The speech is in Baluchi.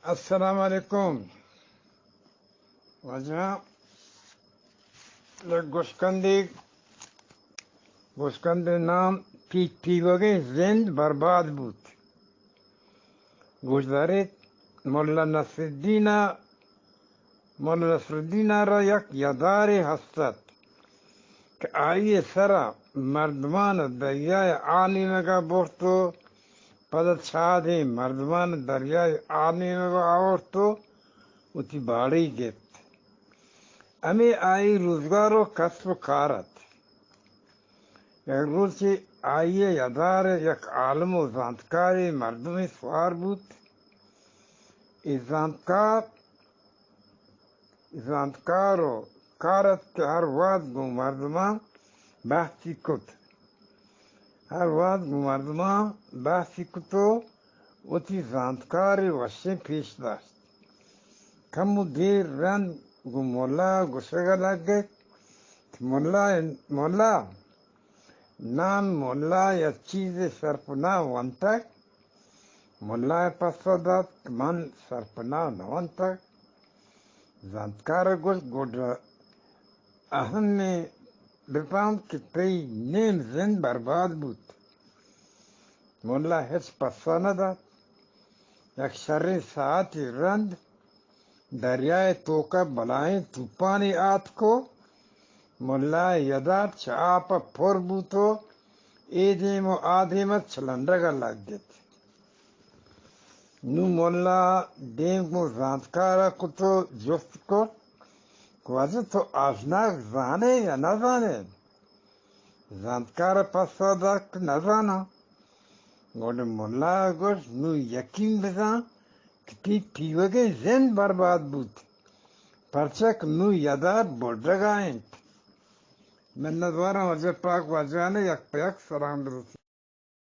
السلام علیکم۔ واجہ، یک گوشکندے، گوشکندے نام تی-، تیوگیں زند برباد بوت۔ گوشداریت، ملا نصرالدین ءَ، ملا نصرالدین ءَ را یک یدارے ہست ات کہ آئی ءِ سرا مردمان ءَ دریائے آ نیمگ ءَ برت و پدا چادیں مردمان ءَ دریائے آ نیمگ ءَ آورت و وتی باڑی گپت۔ ہمے آئی روزگار و کسب و کار ات۔ یک روچے آئی ءِ یدار ءَ یک عالم و زانتکارے مردمے سوار بوت۔ اے زانتکار، زانتکار و کار ات کہ ہر وہد گوں مردماں بحثی کت۔ ہر وہد گوں مردماں بحثی کت و وتی زانتکار ءِ وشیں پیش داشت۔ کمو دیر رند گوں ملا ءَ گوشگ ءَ لگت کہ ملا، ملا، نان ملا یک چیزے سرپناہ ونتگ؟ ملا ءَ پسو دات کہ من سرپناہ نہ ونتگ۔ زانتکار ءَ گوشت، گڈا اہمیں بپہم کہ تئی نیم زند برباد بوت۔ ملا ہچ پسو نہ دات۔ یک شریں ساعتے رند دریائے توکا بلائیں توپانے آتک و ملا ءِ یدار چہ آپ ءَ پر بوت و اے دیم و آ دیم ءَ چلنڈگ ءَ لگت۔ نوں ملا ءَ دیم گوں زانتکار ءَ کت و جست کت کہ واجہ تو آژناگ زانے یا نہ زانے؟ زانتکار ءَ پسو دات کہ نہ زاناں۔ گڑا ملا ءَ گوشت، نوں یقین بزان کہ تئی تیوگیں زند برباد بوت، پرچا کہ نوں یدار بڈگ ءَ انت۔ منت واراں واجہ پاک واجہان ءَ، یک پہ یک سلام برسیت۔